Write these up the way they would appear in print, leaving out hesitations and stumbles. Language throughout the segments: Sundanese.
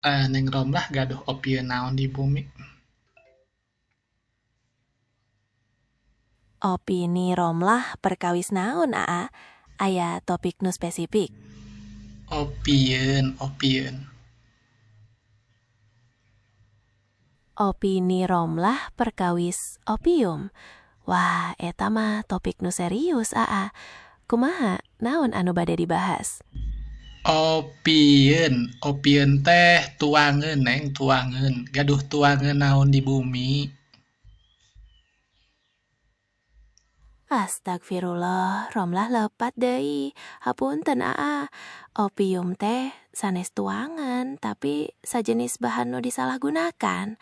Neng Romlah gaduh opieun naon di bumi? Opini Romlah perkawis naon Aa? Aya topik nu spesifik? Opieun, opieun. Opini Romlah perkawis opium. Wah, eta mah topik nu serius Aa. Kumaha naon anu bade dibahas? Opieun, opieun teh tuangeun Neng, tuangeun. Gaduh tuangeun naon di bumi? Astagfirullah, Romlah lepat deui. Hapunten Aa. Opium teh sanes tuangan, tapi sajenis bahan nu disalahgunakan.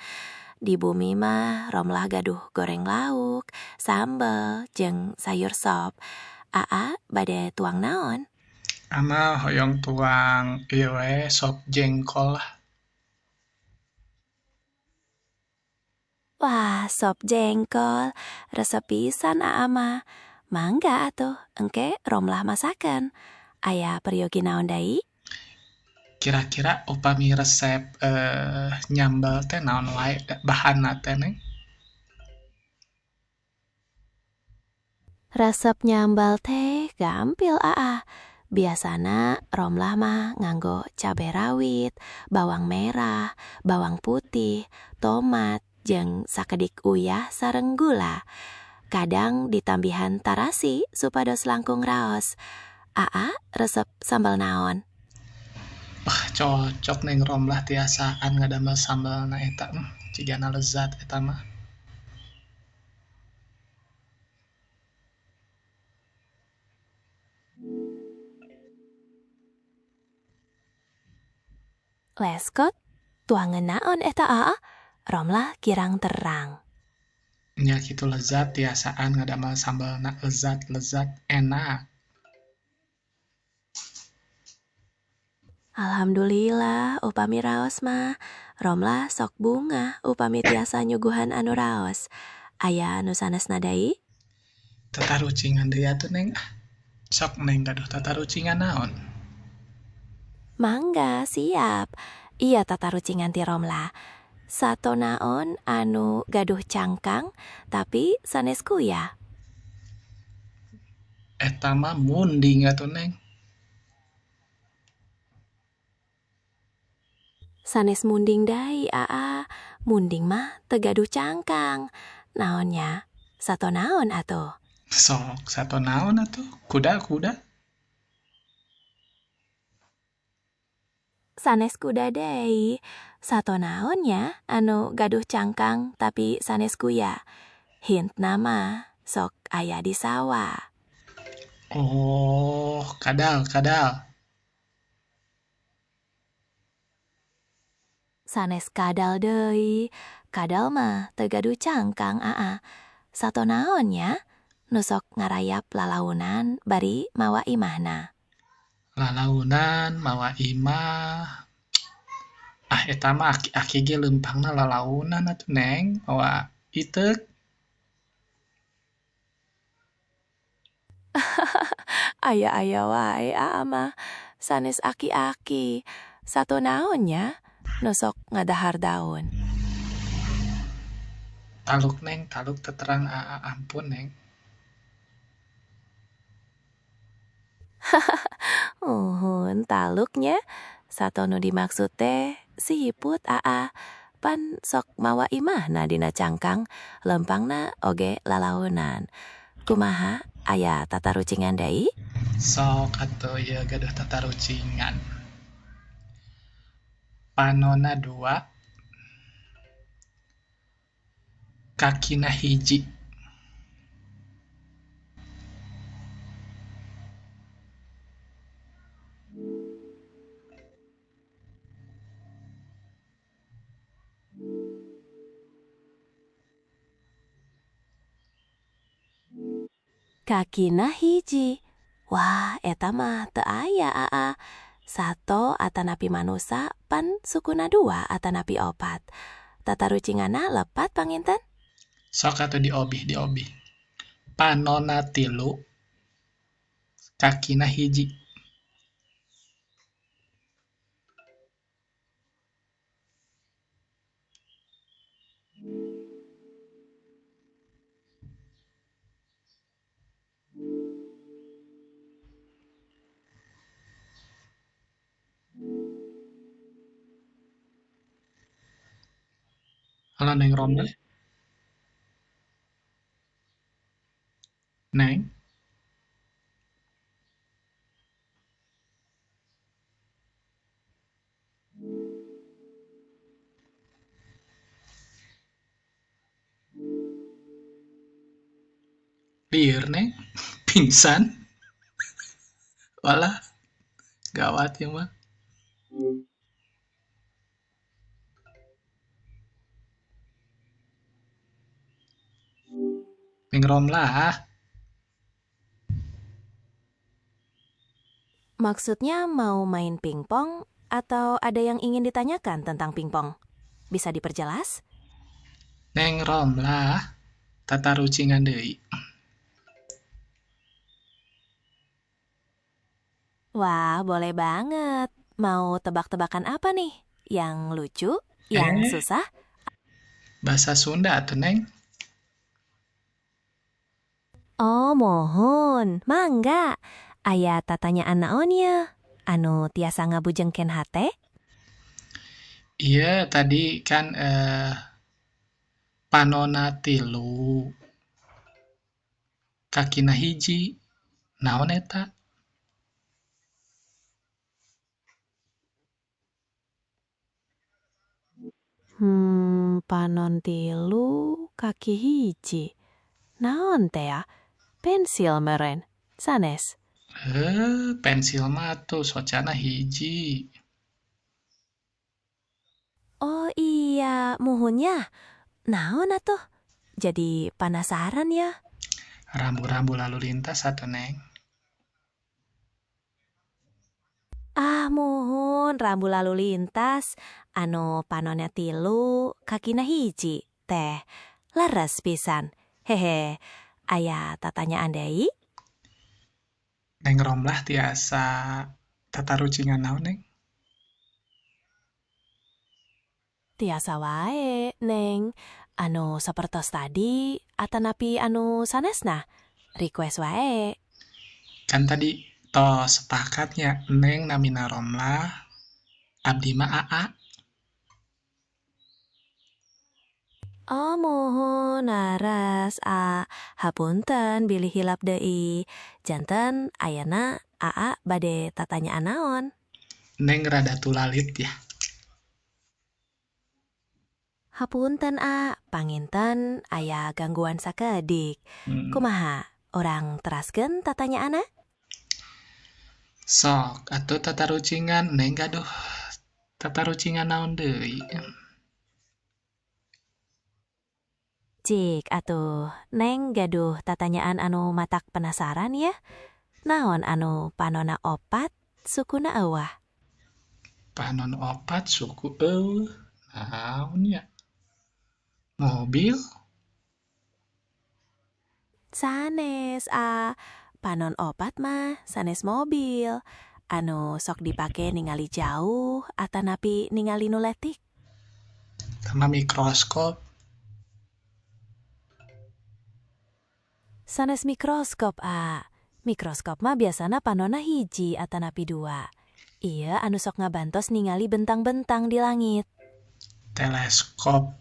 Di bumi mah Romlah gaduh goreng lauk, sambel, jeung sayur sop. Aa bade tuang naon? Ama hoyong tuang ieu we sop jengkol lah. Wah, sop jengkol, resep pisan Aa mah. Mangga atuh, engke Romlah masakan. Aya peryogi naon deui? Kira-kira upami resep nyambel teh naon wae bahanna teh Neng? Resep nyambal teh gampil Aa. Biasana Romlah mah nganggo cabe rawit, bawang merah, bawang putih, tomat, jeung sakedik uyah sareng gula. Kadang ditambihan tarasi supados langkung raos. Aa resep sambal naon? Wah, cocok Neng Romlah tiasaan ngadamel sambalna eta cigana lezat eta mah. Leskot, tuangan naon eta Aa? Romlah kirang terang. Nya kitu lezat tiasaan ngadamel sambalna lezat-lezat enak. Alhamdulillah upami raos mah. Romlah sok bungah upami tiasa nyuguhan anu raos. Aya anu sanesna deui? Tatarucingan deui atuh Neng ah. Sok Neng gaduh tatarucingan naon? Mangga, siap. Iya tatarucingan ti Romlah. Sato naon anu gaduh cangkang tapi sanes kuya? Eta mah munding atuh Neng. Sanes munding deui Aa. Munding mah teu gaduh cangkang. Naon nya? Sato naon atuh? Sok, sato naon atuh? Kuda, kuda. Sanes kuda deui. Sato naon nya anu gaduh cangkang tapi sanes kuya? Hintna mah sok aya di sawah. Oh, kadal, kadal. Sanes kadal deui. Kadal mah teu gaduh cangkang Aa. Sato naon nya? Nu sok ngarayap lalaunan bari mawa imahna. Lalaunan mawa imah. Ah eta mah aki-aki ge leumpangna lalaunan atuh Neng, mawa iteuk. Aya-aya wae Aa mah. Sanes aki-aki. Sato naon nya? Nu sok ngadahar daun. Taluk Neng, taluk teu terang Aa, ampun Neng. Uhun, taluk nya. Sato nu dimaksud teh siput Aa. Pan sok mawa imahna dina cangkang, lempangna oge lalaunan. Kumaha aya tatarucingan deui? Sok atuh ieu gaduh tatarucingan. Panona dua, kakina hiji. Kakina hiji. Wah, eta mah teu aya Aa. Sato atanapi manusa pan sukuna dua atanapi opat. Tatarucinganna lepat panginten? Sok atuh diobih, diobih. Panona tilu, kakina hiji. Halo Neng Romlah. Neng. Lieur Neng. Pingsan. Walah, gawat ya mah. Neng Romlah. Maksudnya mau main pingpong atau ada yang ingin ditanyakan tentang pingpong? Bisa diperjelas? Neng Romlah, tatarucingan deui. Wah, boleh banget. Mau tebak-tebakan apa nih? Yang lucu? Yang Eh, susah? bahasa Sunda atuh Neng. Oh, mohon. Mangga. Aya tatanyaan naon ya? Anu tiasa ngabujengkeun hate? Iya, tadi kan panona tilu, kakina hiji. Naon eta? Panon tilu, kaki hiji. Naon teh ya? Pensil meren. Sanes. Pensil mah tuh socana hiji. Oh iya, muhunnya. Naon atuh? Jadi penasaran ya. Rambu-rambu lalu lintas atuh Neng. Ah, muhun rambu lalu lintas. Anu panonnya tilu, kakina hiji. Teh, leres pisan. Hehe, aya tatanyaan deui? Neng Romlah tiasa tatarucingan naon Neng? Tiasa wae, Neng. Anu sapertos tadi, atanapi anu sanesna. Request wae. Kan tadi tos sepakatnya Neng namina Romlah, abdi mah AA. Oh muhun naras a hapunten bilih hilap deui. Janten ayana AA bade tatanyaan naon? Neng rada tulalit ya. Hapunten A, panginten aya gangguan sakedik. Hmm. Kumaha, orang teraskeun tatanyaanna? Sok atuh tatarucingan Neng gaduh tatarucingan naon deui. Cik atuh, Neng gaduh tatanyaan anu matak penasaran ya. Naon anu panona opat, sukuna euweuh? Panon opat suku eueuh. Naon nya? Mobil. Sanes A, panon opat mah sanes mobil. Anu sok dipake ningali jauh atanapi ningali nu letik. Sama mikroskop. Sanes mikroskop A. Mikroskop mah biasana panona hiji atanapi dua. Iya anu sok ngabantos ningali bentang-bentang di langit. Teleskop.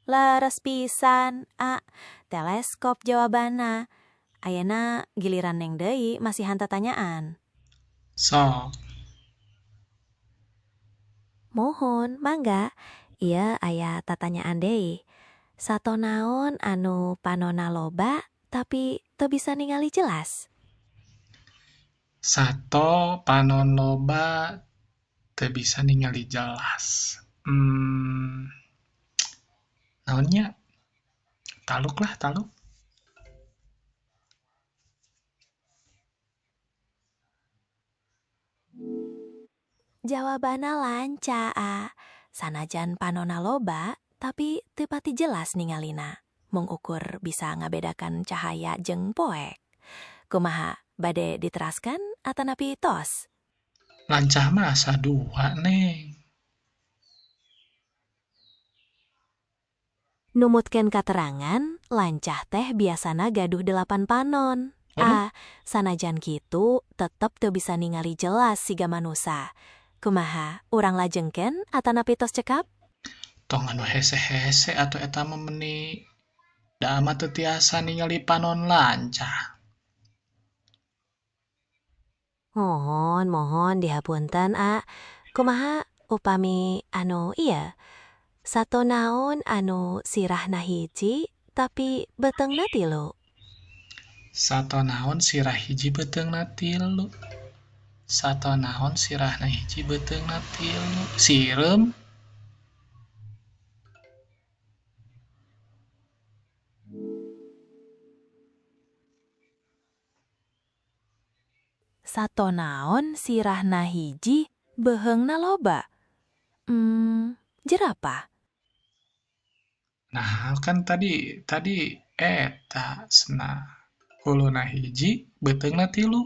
Leres pisan, A. Teleskop jawabanna. Ayeuna giliran Neng deui masihan tatanyaan. Sok. Mohon, mangga. Ieu aya tatanyaan deui. Sato naon anu panona loba tapi teu bisa ningali jelas? Sato panon loba teu bisa ningali jelas. Naon nya? Taluk lah, taluk. Jawabanna lanca, A. Sanajan panona loba, tapi teu pati jelas ningalina. Mung ukur bisa ngabedakan cahaya jeung poek. Kumaha, bade diteraskan atanapi tos? Lancah mah asa dua, Neng. Numutkeun katerangan, lancah teh biasana gaduh 8 panon. Waduh. A, sanajan kitu tetep teu bisa ningali jelas siga manusa. Kumaha, urang lajengkeun atanapi tos cekap? Tong anu hese-hese atuh eta mah meni da mah teu tiasa ningali panon lancah. Mohon, mohon dihapunten, A. Kumaha upami anu ieu? Sato naon anu sirahna hiji tapi beuteungna tilu? Sato naon sirah hiji beuteungna tilu? Sato naon sirahna hiji beuteungna tilu? Sireum? Sato naon sirahna hiji beuheungna loba? Jerapah. Nah, kan tadi tadi eta cenah huluna hiji beuteungna tilu.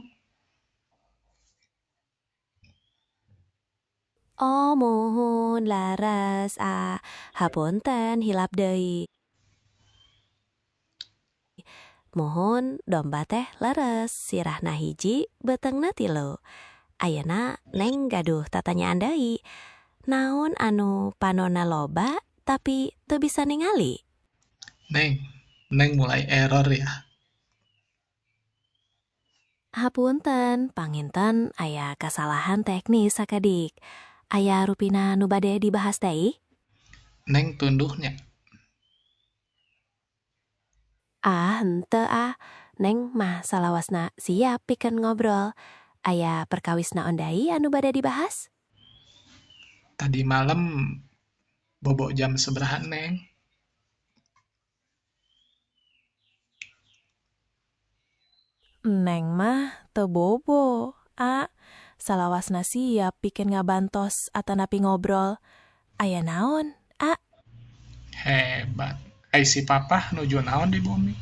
Oh, muhun laras, A. Hapunten hilap deui. Muhun domba teh leres sirahna hiji beuteungna tilu. Ayeuna Neng gaduh tatanyaan deui. Naon anu panonna loba tapi teu bisa ningali? Neng, Neng mulai error ya. Hapunten, panginten aya kasalahan teknis sakedik. Aya rupina nu bade dibahas deui? Neng tunduhnya. Ah, henteu ah. Neng mah salawasna siap pikeun ngobrol. Aya perkawis naon deui anu bade dibahas? Tadi malam bobo jam sabaraha, Neng? Neng mah teu bobo, A. Salawasna siap pikeun ngabantos atanapi ngobrol. Aya naon, A? Hebat. Ai si papah nuju naon di bumi?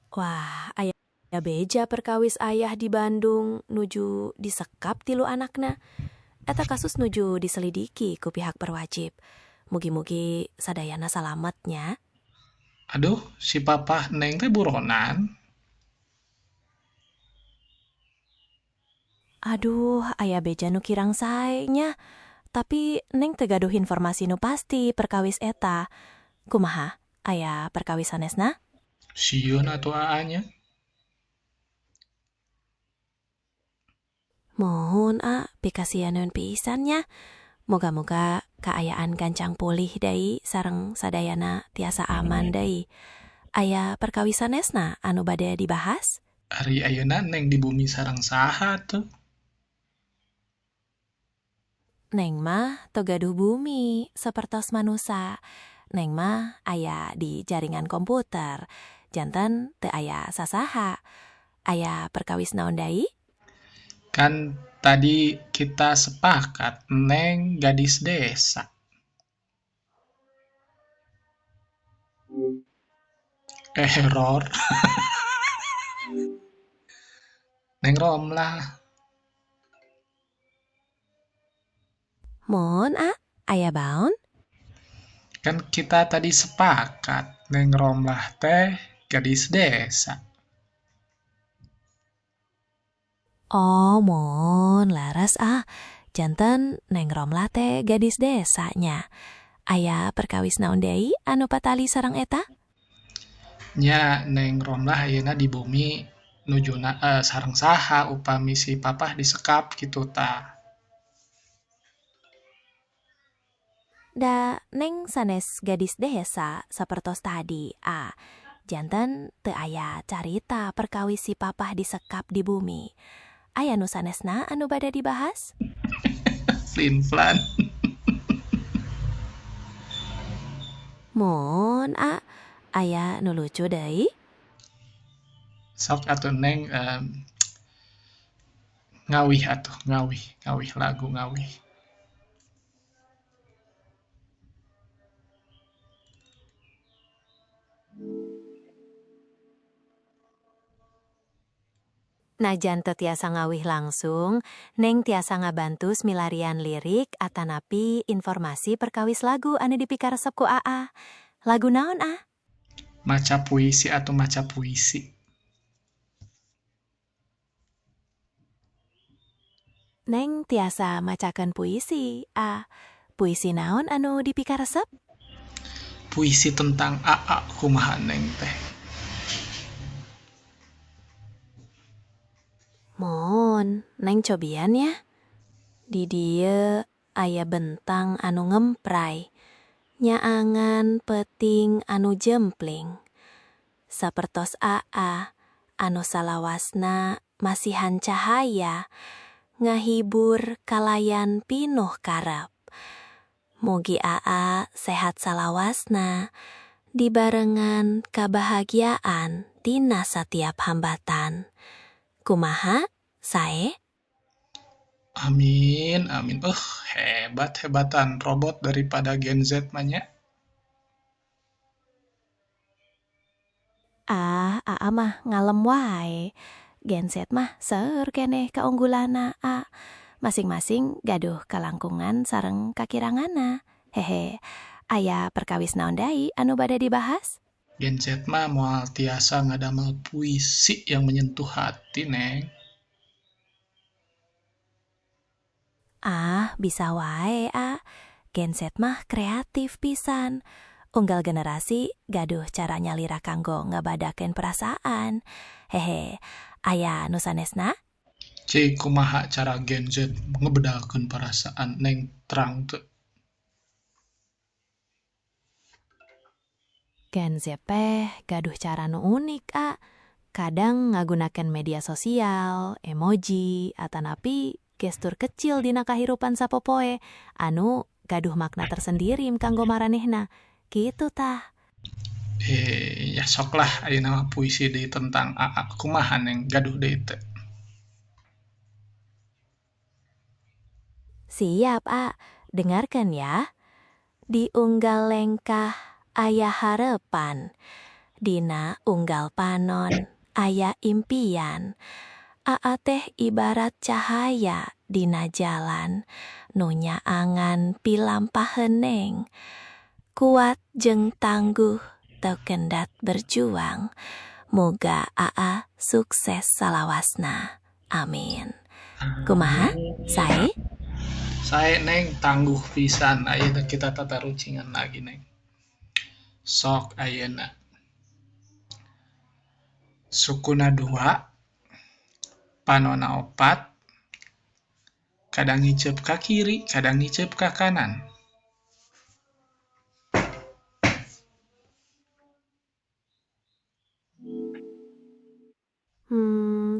Wah, aya beja perkawis ayah di Bandung nuju disekap tilu anakna. Eta kasus nuju diselidiki ku pihak berwajib. Mugi-mugi sadayana salamet nya. Aduh, si papah Neng teh buronan. Aduh, aya beja nu kirang sae nya. Tapi Neng teu gaduh informasi nu pasti perkawis eta. Kumaha? Aya perkawis sanesna? Sieun atuh Aa nya. Muhun, A, pikasieun pisan nya. Moga-moga kaayaan gancang pulih deui sareng sadayana tiasa aman deui. Aya perkawis sanesna anu bade dibahas? Ari ayeuna Neng di bumi sareng saha tuh? Neng mah teu gaduh bumi sapertos manusa. Neng mah aya di jaringan komputer. Janten teu aya sasaha. Aya perkawis naon deui? Kan tadi kita sepakat Neng gadis desa. Error. Neng Romlah. Mohon, A, aya baon? Kan kita tadi sepakat Neng Romlah teh gadis desa. Oh, mohon laras ah. Janten Neng Romlah teh gadis desa nya. Aya perkawis naon deui anu patali sareng eta? Nya Neng Romlah ayeuna di bumi nujuna sareng saha upami si papah disekap kitu tah. Da Neng sanes gadis desa sapertos tadi, A. Janten teu aya carita perkawis si papah disekap di bumi. Aya nu sanesna anu bade dibahas? Flinflan. Mohon, A, aya nu lucu deui? Sok atuh Neng ngawih atuh, ngawih, ngawih lagu ngawih. Najan teu tiasa ngawih langsung, Neng tiasa ngabantu milarian lirik atanapi informasi perkawis lagu anu dipikaresep ku Aa. Lagu naon, A? Maca puisi atuh maca puisi. Neng tiasa macakeun puisi, A. Puisi naon anu dipikaresep? Puisi tentang Aa, kumaha Neng teh? Mohon, Neng cobian ya. Di dieu aya bentang anu ngempray, nyaangan peuting anu jempling. Sapertos Aa anu salawasna masihan cahaya, ngahibur kalayan pinuh karep. Mugi Aa sehat salawasna, dibarengan kabahagiaan tina satiap hambatan. Kumaha, sae? Amin, amin. Hebat hebatan robot daripada Gen Z mah nya. Ah, Aa mah ngalem wae. Gen Z mah seueur keneh kaunggulanna, A. Masing-masing gaduh kalangkungan sareng kakiranganna. Hehe. Aya perkawis naon deui anu bade dibahas? Gen Z mah moal tiasa ngadamel puisi yang menyentuh hati, Neng. Ah, bisa wae, A. Gen Z mah kreatif pisan. Unggal generasi gaduh cara nyalira kanggo ngabadakeun perasaan. Hehe. Aya nu sanesna? Cik, kumaha cara Gen Z ngebedalkeun perasaan, Neng, terang teu? Gen Z teh gaduh cara nu unik, A. Kadang ngagunakeun media sosial, emoji, atanapi gestur kecil dina kahirupan sapopoe anu gaduh makna tersendiri kanggo maranehna. Kitu tah. Eh, ya sok lah ayeuna mah puisi deui tentang Aa, kumaha Neng, gaduh deui teu? Siap, A. Dengarkan ya. Di unggal lengkah aya harepan. Dina unggal panon aya impian. Aa teh ibarat cahaya dina jalan nu nyaangan pilampaheun Neng. Kuat jeung tangguh teu kendat berjuang. Muga Aa sukses salawasna. Amin. Kumaha? Sae? Sae, Neng, tangguh pisan. Ayeuna kita tatarucingan lagi, Neng. Sok ayeuna. Sukuna dua, panona opat, kadang ngiceup ka kiri, kadang ngiceup ka kanan.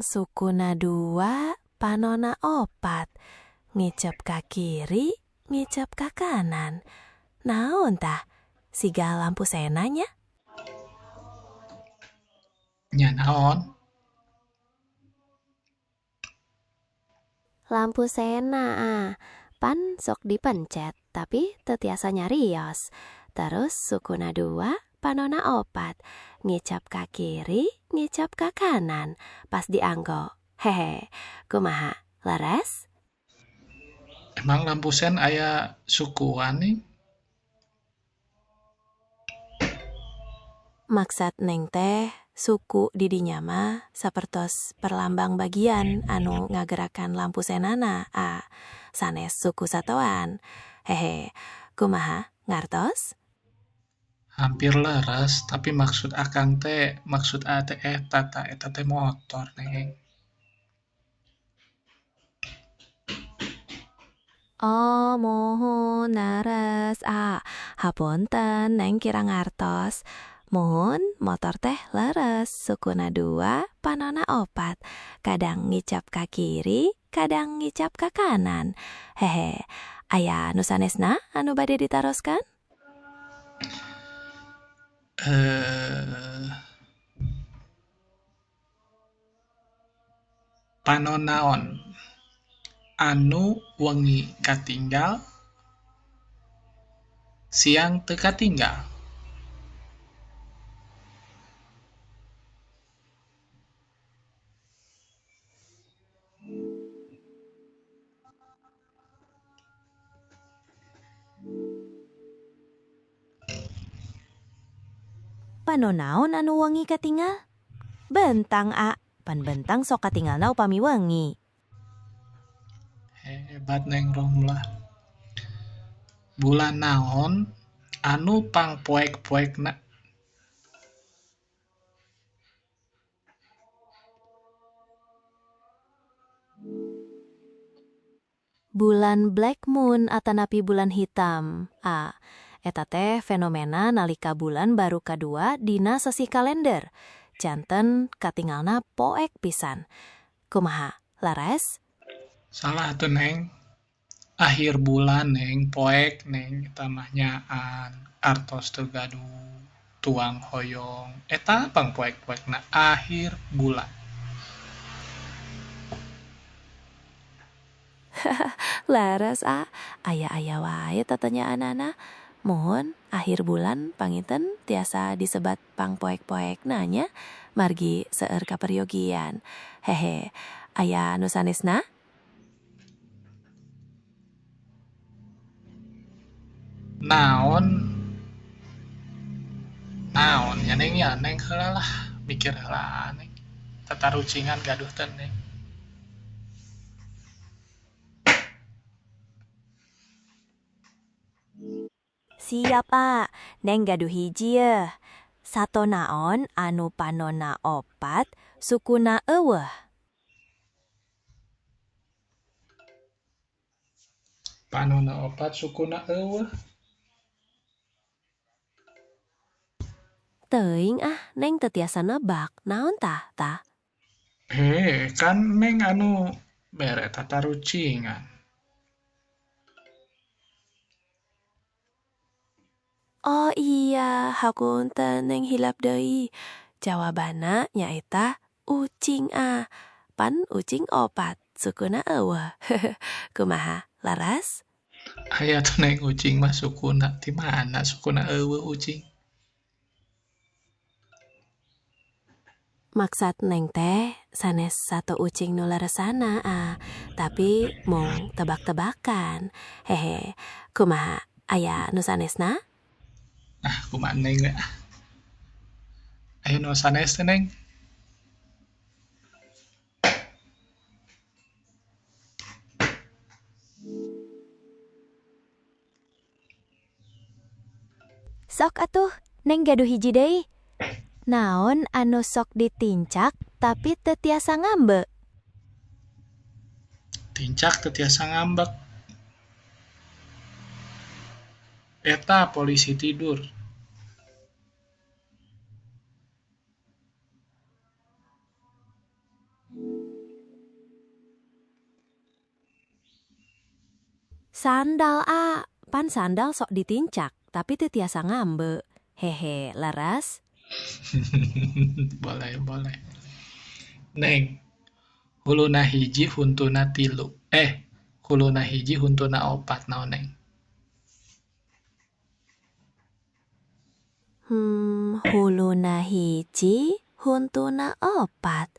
Sukuna dua, panona opat. Ngiceup ka kiri, ngiceup ka kanan. Naon tah? Siga lampu sena nya? Nya naon? Lampu sena, ah. Pan sok dipencet, tapi teu tiasa nyarios. Terus sukuna dua, panona opat. Ngiceup ka kiri, ngiceup ka kanan. Pas dianggo. Hehe, kumaha? Leres? Emang lampu sen aya sukuan nih? Maksad Neng teh suku didinya mah sapertos perlambang bagian anu ngagerakan lampu senana, A. Sanes suku satoan. Hehe, kumaha? Ngartos? Hampir leres, tapi maksud akang teh, maksud A teh eta tah, eta teh motor, Neng. Oh, muhun leres, A. Hapunten, Neng kirang ngartos. Muhun motor teh leres, sukuna dua, panona opat. Kadang ngiceup ka kiri, kadang ngiceup ka kanan. Hehe, aya nu sanesna anu bade ditaroskan? Panon naon anu wengi katinggal, siang teu katinggal? Panon naon anu wengi katinggal? Bentang, A. Pan bentang sok katinggalna upami wengi. Hebat Neng Romlah. Bulan naon anu pangpoek-poekna? Bulan Black Moon atanapi bulan hitam. A. Eta teh fenomena nalika bulan baru kadua dina sasih kalender. Janten katingalna poek pisan. Kumaha, laras? Salah tuh Neng. Akhir bulan Neng, poek Neng, eta mah nyaan artos teu gaduh, tuang hoyong. Eta pangpoek-poekna akhir bulan. Laras a, aya-aya wae tatanyaanana. Muhun akhir bulan panginten tiasa disebat pangpoek-poekna nya, margi seueur kaperyogian. Hehe, aya nu sanesna? Naon? Naon nya Neng ya, Neng heula lah, mikir heula Neng. Tatarucingan gaduh teu Neng? Siap A, Neng gaduh hiji yeuh. Sato naon anu panonna opat, sukuna euweuh? Panonna opat sukuna euweuh. Teuing ah, Neng teu tiasa nebak. Naon tah tah? Heh, kan Neng anu bere tatarucingan. Oh iya, hapunten Neng hilap deui. Jawabanna nyaeta ucing ah. Pan ucing opat, sukuna euweuh. Kumaha, laras? Aya tuh Neng ucing mah sukuna, ti mana sukuna euweuh ucing? Maksad Neng teh sanes sato ucing nu leresana ah, tapi mung tebak-tebakan. Hehe, kumaha, aya nu sanesna? Ah, kumaha Neng we ah. Aya nu sanes teh Neng? Sok atuh, Neng gaduh hiji deui. Naon anu sok ditincak tapi teu tiasa ngambek? Tincak teu tiasa ngambek. Eta polisi tidur. Sandal a, pan sandal sok ditincak tapi teu tiasa ngambek. Hehe, leres? Boleh, boleh. Neng, huluna hiji huntuna tilu. Eh, huluna hiji huntuna opat naon Neng? Huluna hiji, huntuna opat.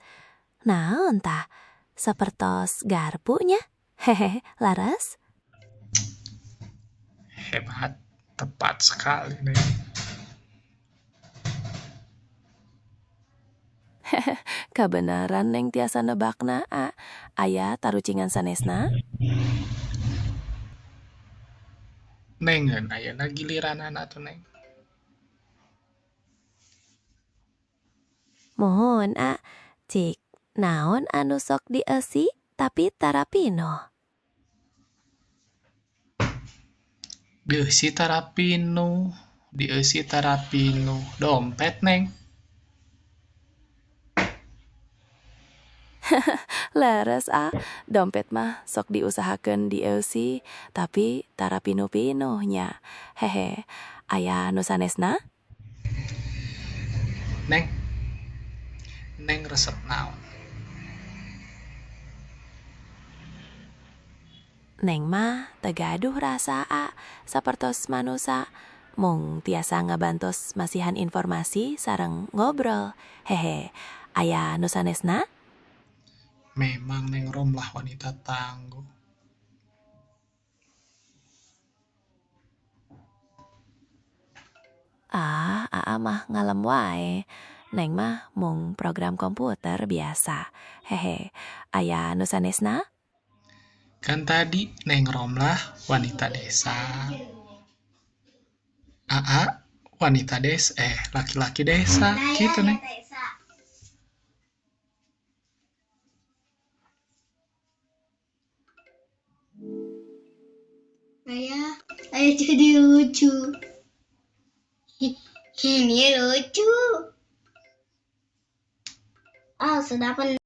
Naon tah? Sapertos garpu nya? Hehe, laras? Hebat, tepat sekali Neng. Kabeneran Neng tiasa nebakna a. Aya tarucingan sanesna? Neng, ayeuna giliranana atuh Neng. Muhun a, cik naon anu sok dieusi tapi tara pinuh? Dieusi tara pinuh, dieusi tara pinuh. Dompet Neng. Leres ah, dompet mah sok diusahakeun dieusi tapi tara pinuh-pinuh nya. Hehe, aya nu sanesna? Neng, Neng resep naon? Neng mah teu gaduh rasa a, sapertos manusa. Mung tiasa ngabantos masihan informasi sareng ngobrol. Hehe, aya nu sanesna? Memang Neng Romlah wanita tangguh. Ah, aa mah ngalem wae. Neng mah mung program komputer biasa. Hehe, aya nu sanesna? Kan tadi Neng Romlah wanita desa. Aa wanita des laki-laki desa gitu, Neng. Saya jadi lucu. Ini lucu. Oh, sudah.